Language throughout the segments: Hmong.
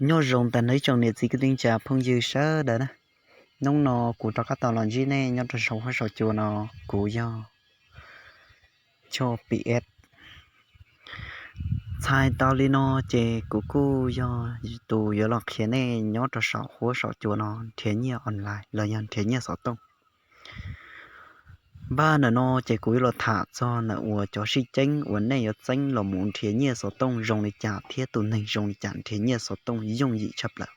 Nyob zoo tag nrho ib tsoom niam txiv kwv tij neej tsa phooj ywg sawv daws na. Hnub no kuv rov qab tau los ntsib nej nyob rau saum huab saum cua no, kuv yog Choj P S. Txhais tau li no ces kuv kuj yog tus yuav los qhia nej nyob rau saum huab saum cua no nrhiav nyiaj online los yog nrhiav nyiaj xov tooj. Npaj ntawm no ces kuv yuav los tham txog ntawm uas cov sib ceeb uas nej yuav txeeb los mus nrhiav nyiaj xov tooj zoo li cas thiab tus neeg zoo li cas nrhiav nyiaj xov tooj yooj yim tshaj plaws.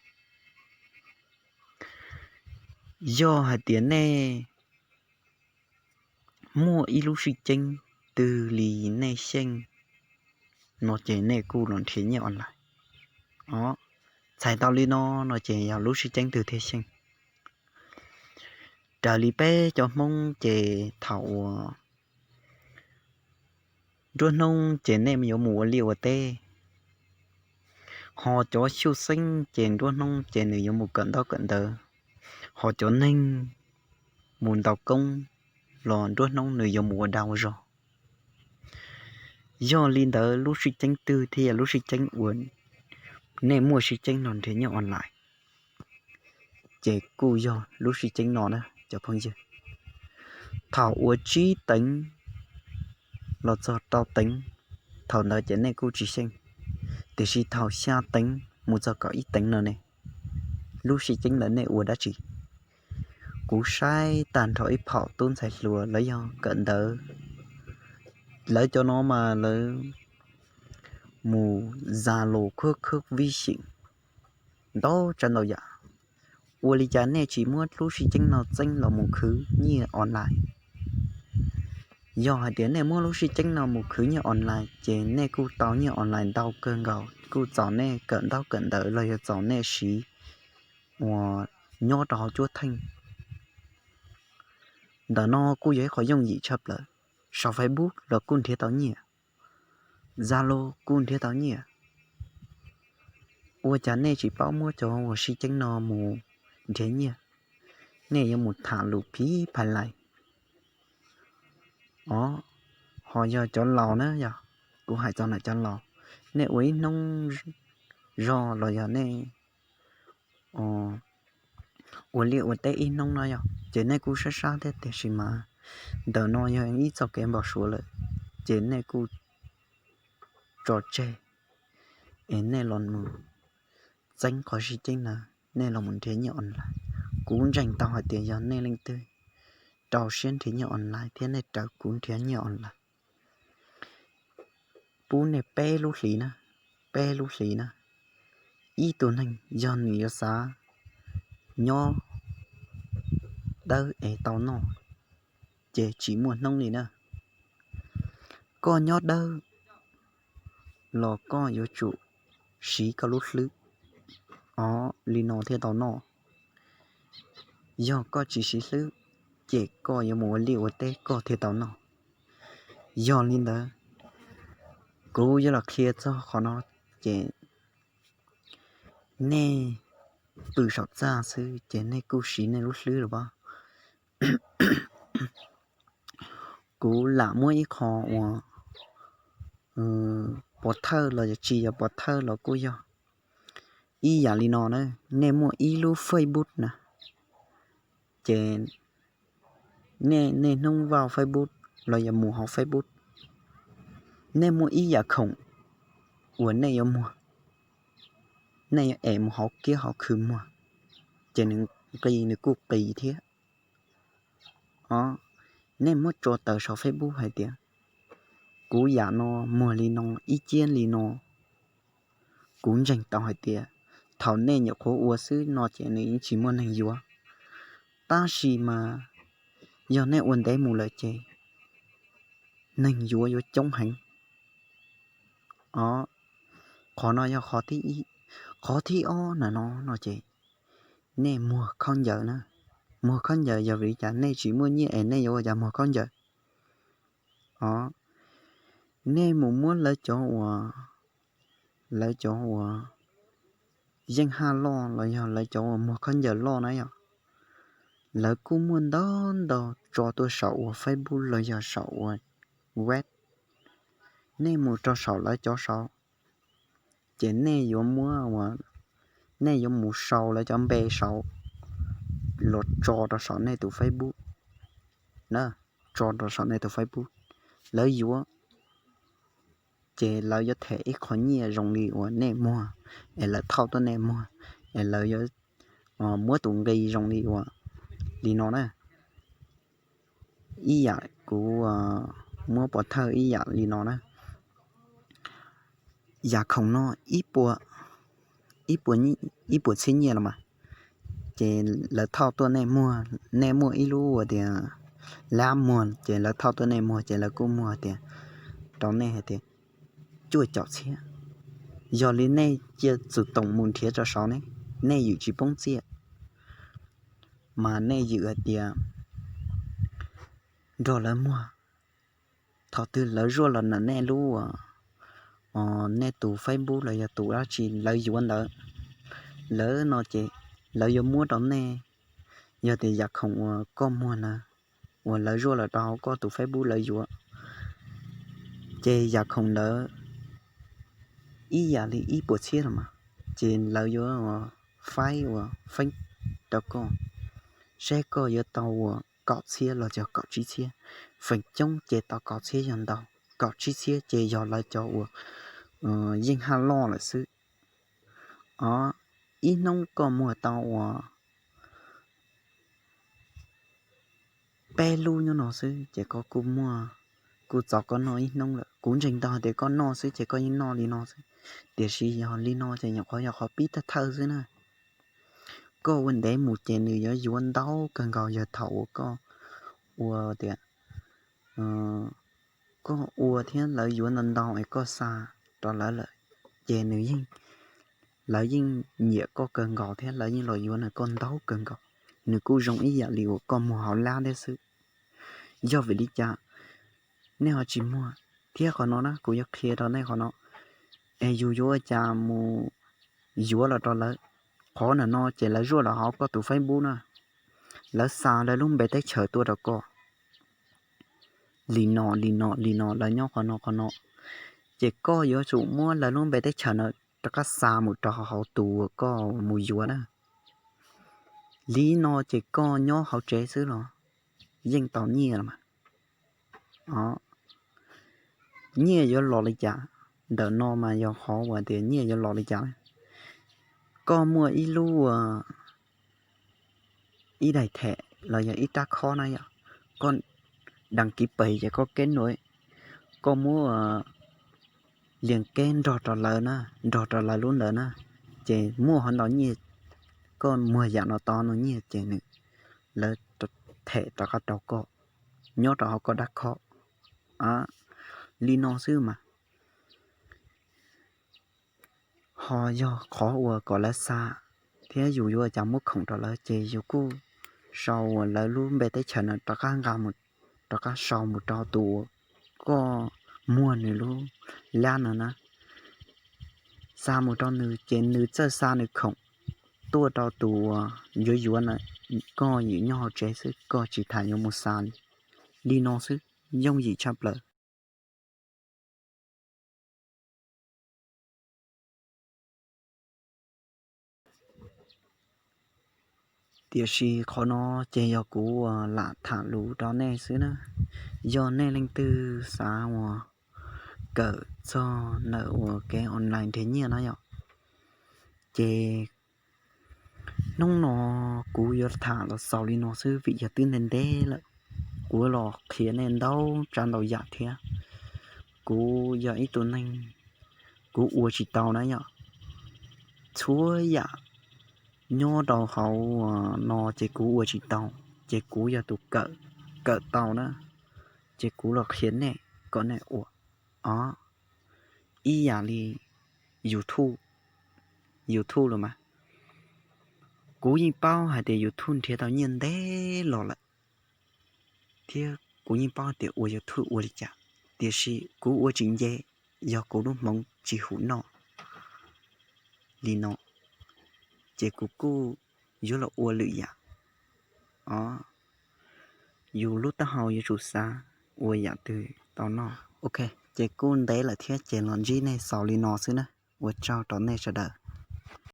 Yog hais tias nej muaj ib lub sib ceeb twg li nej xyeej no ces nej kuj los nrhiav nyiaj online. Os, txhais tau li no no ces yog lub sib ceeb twg thiaj xyeej. Raws li peb cov Hmoob ces thaum uas nruab hnub ces nej yuav mus ua liaj ua teb, ho cov xyuj xeeb ces nruab hnub ces nws yuav mus kawm ntaub kawm ntawv, ho cov neeg mus ntaus koob los nruab hnub nws yuav mus ua dag ua zog. Yog li ntawd lub sib ceeb twg thiaj yog lub sib ceeb uas nej muaj sib ceeb los nrhiav nyiaj online? Ces kuj yog lub sib ceeb no na cov phooj ywg. Thaum uas tsib teev los txog rau teev, thaum ntawd ces nej kuj tsis xyeej, tiam sis thaum xya teev mus txog kaum ib teev no ne, lub sib ceeb ntawd nej ua dab tsi? Kuv saib tag nrho ib phaum tub ntxhais hluas lawv yog kawm ntawv, lawv cov no mas lawv mus Zalo khwb khwb vib xim ntau tsav ntau yam. Ua li cas nej tsis muab lub sib ceeb no txeeb los mus khwv nyiaj online? Yog hais tias nej muab lub sib ceeb no mus khwv nyiaj online ces nej kuj tau nyiaj online ntau kawg nkaus, kuj txaus nej kawm ntaub kawm ntawv los yog txaus nej siv uas nyob rau hauv cuab theej. Ntawm no kuj yog ib qho yooj yim tshaj plaws. Saum Facebook los kuj nrhiav tau nyiaj, Zalo kuj nrhiav tau nyiaj. Ua cas nej tsis paub muab cov uas sib ceeb no mus nrhiav nyiaj, nej yuav mus tham lus phiv phais lais? Os, ho yog cov laus na, yog kuv hais txog ntawm cov laus, nej ua ib hnub zog los yog nej ua liaj ua teb ib hnub no yog ces nej kuj sab sab thiab, tiam sis mas ntawm no yog ib txoj kev npau suav lawm, ces nej kuj tso tseg es nej los mus txeeb qhov sib ceeb na, nej los mus nrhiav nyiaj online. Kuv ntseeg tau hais tias yog nej leej twg rau siab nrhiav nyiaj online thiab nej raws kuv nrhiav nyiaj online, pub nej peb lub hlis na, peb lub hlis na, ib tug neeg yog nws yuav xav nyob dawb es tau noj, ces tsis muaj hnub li na. Koj nyob dawb los koj yuav tsum siv koj lub hlwb, os, li no thiaj tau noj. Yog koj tsis siv hlwb, ces koj yuav mus ua liaj ua teb koj thiaj tau noj. Yog li ntawd, kuv yuav los qhia txog qhov no, ces nej pw saum txaj xwb ces nej kuj siv nej lub hlwb los as. Kuv lam muab ib qho uas pov thawj los yog tsis yog pov thawj los kuj yog ib yam li no na. Nej muaj ib lub Facebook na, ces nej niaj hnub vaj Facebook los yog mus hauv Facebook, nej muaj ib yam khoom uas nej yuav muag, nej yuav es mus hauv kiab hauv khw muag, ces nws nqis nws kuj qis thiab. Os, nej muab tso tawm saum Facebook hais tias kuv yam no muag li no ib ciab li no. Kuv ntseeg tau hais tias thaum nej nyuam qhuav ua xwb no ces nws yeej tsis muaj neeg yuav, tab sis mas yog nej ua ntev mus lawm ces neeg yuav yuav coob heev. Os, qhov no yog qhov thib ib. Qhov thib ob na no no ces nej muag khaub ncaws na. Muag khaub ncaws yog vim li cas nej tsis muaj nyiaj es nej yuav ua cas muag khaub ncaws? Os, nej mus muab lawv cov uas, lawv cov uas yeej haj loj los yog lawv cov uas muag khaub ncaws loj na yom, lawv kuj muaj ntau ntau tso tuaj saum uas Facebook los yog saum uas web. Nej mus rau saum lawv cov saud, ces nej yuav muab uas nej yuav mus sau lawv cov npe saud los tso rau saum nej tus Facebook na, tso rau saum nej tus Facebook. Lawv yuav, ces lawv yuav them ib qho nyiaj zoo li uas nej muag, es lawv thauj tuaj nej muag, es lawv yuav muab tus nqi zoo li uas li no na. Ib yam kuv muab pov thawj ib yam li no na. Yam khoom no ib puas, ib puas txhiab nyiaj los mas, ces lawv thauj tuaj nej muag, nej muaj ib lub uas tias lab muag, ces lawv thauj tuaj nej muag, ces lawv kuj muag tias, rau nej hais tias cuaj caum txhiab. Yog li nej cia txum toom mus nrhiav tso saud ne, nej ywm tsis poob txiaj, mas nej ywm hais tias nrog lawv muag. Thaum twg lawv zuaj los ntawm nej lub, nej tus Facebook los yog tus dab tsi lawv yuav ntawd, lawv no ces lawv yuav muab rau nej. Yog tias yam khoom uas koj muag na, uas lawv zuaj los rau hauv koj tus Facebook lawv yuav, ces yam khoom ntawd ib yam li ib puas txhiab los mas, ces lawv yuav faib uas feeb rau koj, seb koj yuav tau uas kaum txhiab los yog kaum tsib txhiab. Feem coob ces tau kaum txhiab yog ntau, kaum tsib txhiab ces yog lawv cov uas yeej haj loj lawm xwb. O, ib hnub koj muag tau uas peb lub nyob no xwb ces koj kuj muaj, kuj txaus koj noj ib hnub lawm. Kuv ntseeg tau hais tias koj noj xwb ces koj yeej noj li no xwb, tiam sis yog li no ces nyuam qhuav yog qhov pib thawj thawj xwb na. Koj ua ntev mus ces nws yuav yuav ntau kawg nkaus yog thaum uas koj ua tias koj ua thiab lawv yuav ntau ntau es koj xa rau lawv lawm, ces nws yeej, lawv yeej nyiam koj kawg nkaus thiab lawv yeej los yuav nws koj ntau kawg nkaus. Nws kuj zoo ib yam li uas koj muag hauv lab thiab xwb. Yog vim li cas nej ho tsis muag? Thiab qhov no na, kuv yuav qhia rau nej qhov no, es yus yuav ua cas mus yuav los rau lawv. Qhov ntawm no ces lawv zuaj los hauv koj tus Facebook na, lawv xa lawv lub npe teb chaws tuaj rau koj li no li no li no, lawv nyob qhov no qhov no, ces koj yuav tsum muab lawv lub npe teb chaws na rov qab xa mus rau hauv tus uas koj mus yuav na. Li no ces koj nyob hauv tsev xwb los yeej tau nyiaj los mas. O, nyiaj yuav los li cas? Ntawm no mas yog qhov uas tias nyiaj yuav los li cas. Koj muaj ib lub, ib daim them los yog ib rab khob na yom, koj đăng ký page ces koj keb nua, koj muab lias keb nrog rau lawv na, nrog rau lawv lub ntawd na, ces muaj hov ntau nyiaj, koj muag yam no tau no nyiaj ces nws, lawv them rov qab rau koj, nyob rau hauv koj dab khob. Li no xwb mas. Ho yog qhov uas kom lawv xa thiab yus yuav cas muab khoom rau lawv ces yus kuj sau uas lawv lub npe teb chaws no rov qab nqa mus, rov qab sau mus rau tus uas koj muag nws lub lab no na. Xa mus rau nws ces nws txawj xa nws khoom tuaj rau tus uas yuav yuav na, koj yim nyob hauv tsev xwb, koj tsis tas yuav mus xa li. Li no xwb, yooj yim tshaj plaws. Tiam sis qhov no ces yog kuv lam tham lus rau nej xwb na. Yog nej leej twg xav uas kawm txog ntawm uas kev online nrhiav nyiaj na yom, ces hnub no kuv yuav tham los xaus li no xwb vim yog twb ntev ntev lawm. Kuv los qhia nej ntau tsav ntau yam thiab. Kuv yog ib tug neeg, kuv ua tsis tau na yom. Txhua yam nyob rau hauv no ces kuv ua tsis tau, ces kuv yog tus kawm, kawm tau na, ces kuv los qhia nej kom nej ua. O, ib yam li YouTube, YouTube los mas, kuv yeej paub hais tias YouTube nrhiav tau nyiaj ntev los lawm, thiab kuv yeej paub tias ua YouTube ua li cas, tiam sis kuv ua tsis nce, yog kuv lub hmoov tsis hum noj li no, ces kuv kuj yuav los ua lwm yam. O, yus lub taub hau yuav tsum xav ua yam twg tau noj. Ok, ces kuj ntev lawm thiab ces los ntsib nej xaus li no xwb na. Ua tsaug rau nej sawv daws.